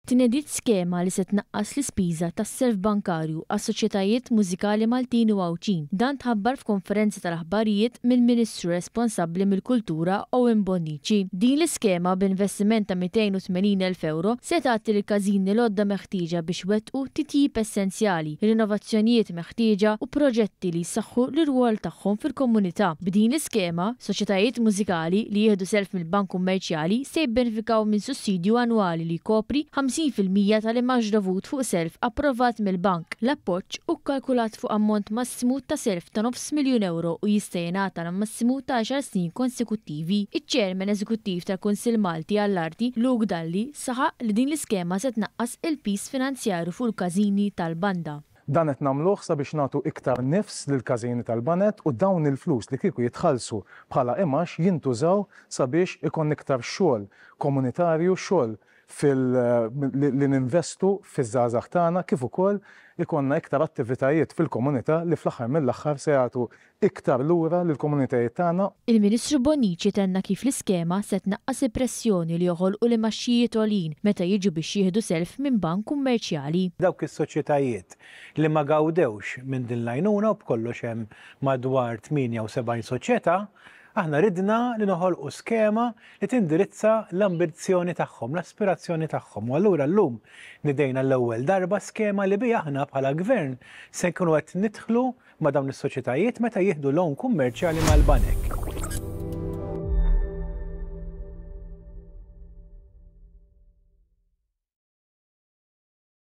Tnediet skema li se tnaqqas l-ispiża tas-self bankarju għas-soċjetajiet mużikali Maltin u Għawdxin. Dan tħabbar f'konferenza tal-aħbarijiet mill-Ministru responsabbli mill-Kultura Owen Bonnici. Din l-iskema b'investiment ta' 280,000 ewro se tagħti lill-każini l-għodda meħtieġa biex iwettqu titjib essenzjali, rinnovazzjonijiet meħtieġa u proġetti li jsaħħu l-irwol tagħhom fil-komunità. B'din l-iskema, soċjetajiet mużikali li jieħdu self mill-bank kummerċjali se jibbenefikaw minn sussidju annwali li jkopri 50% tal-imgħax dovut fuq self approvat mill-bank. L-appoġġ hu kkalkulat fuq ammont massimu ta' self ta' nofs miljun ewro u jista' jingħata għal massimu ta' għaxar snin konsekuttivi. Iċ-Chairman Eżekuttiv tal-Kunsill Malti għall-Arti, Luke Dalli, saħaq li din l-iskema se tnaqqas il-piż finanzjarju fuq il-każini tal-banda. Dan qed nagħmluh sabiex nagħtu iktar nifs lill-każini tal-baned u dawn il-flus li kieku jitħallsu bħala imgħax jintużaw sabiex ikollna iktar xogħol komunitarju, xogħol fil li ninvestu fiż-żgħażagħ tagħna kif ukoll ikollna iktar attivitajiet fil-komunità li fl-aħħar mill-aħħar se jagħtu iktar lura lill-komunitajiet tagħna. Il-Ministru Bonnici tenna kif l-iskema se tnaqqas il-pressjoni li joħolqu l-imgħaxxijiet għoljin meta jiġu biex jieħdu self minn bank kummerċjali. Dawk is-soċjetajiet li ma gawdewx minn din l-għajnuna u b'kollox hemm madwar 78 soċjetà, aħna ridna li noħolqu skema li tindirizza l-ambizzjoni tagħhom, l-aspirazzjoni tagħhom. U allura llum nidejna l-ewwel darba skema li biha aħna bħala Gvern se nkunu qed nidħlu ma' dawn is-soċjetajiet meta jieħdu loan kummerċjali mal-banek.